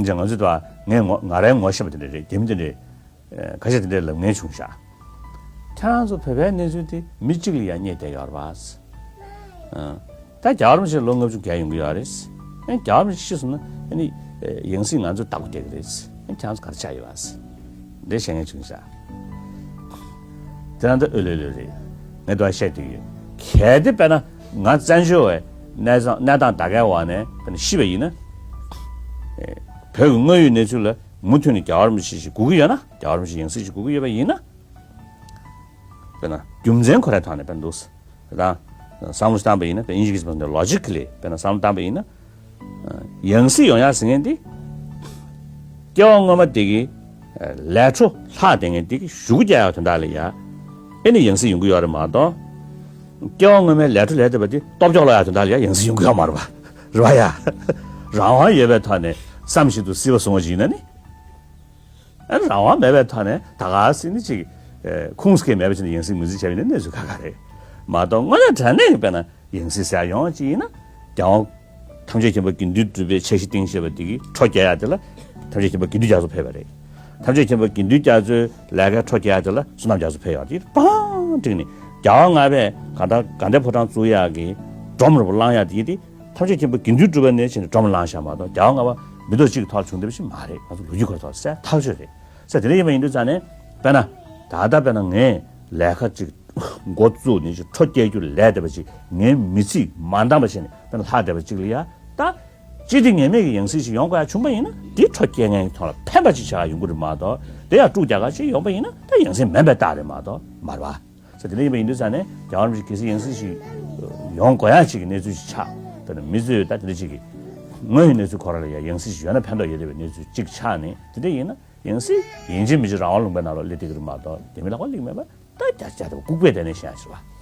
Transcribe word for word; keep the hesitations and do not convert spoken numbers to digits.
ཅེས་ང་ཚོས་ད་ངས་ངོ་ང་རའི་ངོ་ཤེས་པ་དེ་འདྲ་རེད། རྒྱ་མི་དེ་འདྲས་ཁ་ཤས་དེ་འདྲས་ལབ་མཁན་བྱུང་ཤག་ཁྱེད་རང་ཚོ་བོད་པའི་གནས་ཚུལ་དེ་མི་གཅིག་ལ་ཡང་བརྙས་བསྡད་ཡོད་རེད་པ། ད་རྒྱལ་བ་རིན་པོ་ཆེ་ལོ་ལྔ་བཅུ་བརྒལ་ཡོང་གི་ཡོད་རེད། ཨ་ནི་རྒྱལ་བ་རིན་པོ་ཆེ་ཤི་སོང་ན་ཨ་ནི་ཡང་སྲིད་ང་ཚོས་བདག་པོ་རྒྱག་གི་རེད། ཨ་ནི་ཁྱེད་རང་ཚོ་ག་རེ་ཆགས་ཡོད་པ། འདི་བཤད་མཁན་བྱུང་ཤག་དེ་རང་ད་ཨོ་ལེ་ལེ་རེད། ངས་དོ་བཤད་དུས་ཡོད། གལ་ཏེ་དཔེར་ན་ང་བཙན་བྱོལ་བའི་གནས་སྟངས་གནས་སྟངས་ད་གའི་འོག་ནས་དཔེར་ན་ཤི་བ་ཡིན་ན། བོད་ཀྱི་དངོས་ཡོད་གནས་ཚུལ་ལ་མུ་མཐུད་ནས་རྒྱལ་བ་རིན་པོ་ཆེ་ཞིག་དགོས་ཀྱི་ཡོད་ན། རྒྱལ་བ་རིན་པོ་ཆེ་ཡང་སྲིད་ཞིག་དགོས་ཀྱི་ཡོད་པ་ཡིན་ན། དཔེར་ན་རྒྱུ་མཚན་ཁོ་རའི་ཐོག་ནས་དཔེར་ན་འདུག་ད་བསམ་བློ་བཏང་པ་ཡིན་ན། དཔེར་ཨིན་ཇི་སྐད་ནས་ལོ་ཇི་ཀ་ལི་དཔེར་ན་བསམ་བློ་བཏང་པ་ཡིན་ན། ཡང་སྲིད་ཡོང་ཡག་ཟེར་མཁན་དེ། སྐྱེ་བ་སྔོན་མ་དེ་གི་ལས་འཕྲོ་ལྷག་བསྡད་མཁན་དེ་གི་གཞུག་གུ་རྒྱག་ཡག་དོན་དག་ལ་ཡ། ཨེ་ནི་ཡང་སྲིད་ཡོང་གི་ཡོད་རེད་མ་གཏོགས། སྐྱེ་བ་སྔོན་མའི་ལས་འཕྲོ་ལས་བསྡད་པ་དེ་ལྟོ་ཕྱོགས་ལོག་ཡག་དོན་དག་ལ་ཡ་ཡང་སྲིད་ཡོང་གི་ཡོད་མ་རེད་པ། རེད་པ་ཡ། རང་དབང་ཡོད་པའི་ཐོག་ནས་བསམ་བཞིན་དུ་སྲིད་པ་བཟུང་བ་ཞིག་ཡིན་ན་ནི། ཨ་ནི་རང་དབང་མེད་པའི་ཐོག་ནས་ད་ག་སྲིད་ནི་ཅིག་ཁུངས་སྐྱེལ་མེད་པ་བྱས་ནས་ཡང་སྲིད་ངོས་འཛིན་བྱས་པ་ཡིན་ན་གནས་ཚུལ་ཁག་ཁག་རེད་མ་གཏོགས། དངོས་གནས་དྲང་གནས་ཀྱི་དཔེར་ན་ཡང་སྲིད་ཟེར་ཡག་ཡོང་བ་ཅིག་ཡིན་ན། རྒྱལ་དབང་ཐམས་ཅད་མཁྱེན་པ་དགེ་འདུན་གྲུབ་པའི་ཆ་གཞི་རྟེན་བྱས་པ་འདི་གི་འཕྲོ་བསྐྱལ་ཡག་དེ་ལ་ཐམས་ཅད་མཁྱེན་པ་དགེ་འདུན་རྒྱ་མཚོ་ཕེབས་པ་རེད། ཐམས་ཅད་མཁྱེན་པ་དགེ་འདུན་རྒྱ་མཚོའི་ལས་ཀའི་འཕྲོ་བསྐྱལ་ཡག་དེ་ལ་བསོད་ནམས་རྒྱ་མཚོ་ཕེབས་ཡག་དེ་པང་བསྒྲིགས་ནས། རྒྱལ་བ་ལྔ་པས་གང་ལྟར་དགའ་ལྡན་ཕོ་བྲང་བཙུགས་ཡག་གི་སྒྲོམ་རིང་པོ་བསླངས་ཡག་དེ་དེ་ཐམས་ཅད་མཁྱེན་པ་དགེ་འདུན་གྲུབ་པ་ནས་བྱས་ནས་སྒྲོམ་བསླངས་བཞག་མ་གཏོགས། རྒྱལ་བ་ལྔ་པ་མི་ཐོག་གཅིག་ཐོག་བྱུང་བསྡད་པ་ཞིག་མ་རེད། ང་ཚོ་ལོ་རྒྱུས་སྐོར་ཐོག་གསལ་ཐག་ཆོད་རེད། ས་དེ་འདྲ་ཡིན་པ་ཡིན་དུས་ཙང་ནས་དཔེར་ན། ད་ལྟ་དཔེར་ན་ངས་ལས་ཀ་ཅིག་འགོ་བཙུགས་ནས་ཅིག་འཕྲོ་བསྐྱལ་རྒྱུ་ལས་བསྡད་པ་ཅིག་ངའི་མི་ཚེ་མ་འདང་བ་བྱས་ནས་དཔེར་ན་ལྷག་བསྡད་པ་ཅིག་ལ་ཡ། ད་སྤྱི་བདེ་ངེས་མེད་ཀྱི་ཡང་སྲིད་ཅིག་ཡོང་དགོས་ཡ་བྱུང་པ་ཡིན་ན། དེ་འཕྲོ་བསྐྱལ་མཁན་གྱི་ཐོག་ལ་ཕན་པ་ཅིག་ཆགས་ཡོང་གི་རེད་མ་གཏོགས། དེ་ཡང་དཀྲུག་རྒྱག་ག་ཅིག་ཡོང་པ་ཡིན་ན་ད་ཡང་སྲིད་མིན་པའི་རྟགས་རེད་མ་གཏོགས་མ་རེད་པ། ས་དེ་འདྲ་ཡིན་པ་ཡིན་དུས་ཙང་ནས་རྒྱལ་བ་རིན་པོ་ཆེ་གལ་སྲིད་ཡང་སྲིད་ཅིག་ཡོང་དགོས་ཡ་ཅིག་གི་གནས་ཚུལ་ཅིག་ཆགས། དཔེར་ན་མི་ཚོས་ད་དེ་འདྲ་ཅིག་གི་དངོས་ཡོད་གནས་ཚུལ་ཁོ་རང་ལ་ཡ་ཡང་སྲིད་ཅིག་ཡོད་ན་ཕན་ཐོགས་ཡོད་བསྡད་པའི་གནས་ཚུལ་ཅིག་ཆགས་ནས། དེ་འདྲ་ཡིན་ན་ཡང་སྲིད་ཡིན་གཅིག་མིན་གཅིག་རང་དབང་ལུང་པའི་ནང་ལོགས་སླེབས་བསྡད་ཀྱི་རེད་མ་གཏོགས། རྒྱ་མི་ལག་པར་སླེབས་མེད་པ། ད་རྒྱ་རྒྱ་དེ་ལྐུགས་པས་དེ་ནས་བཤད་ཡ་ཞིག་རེད་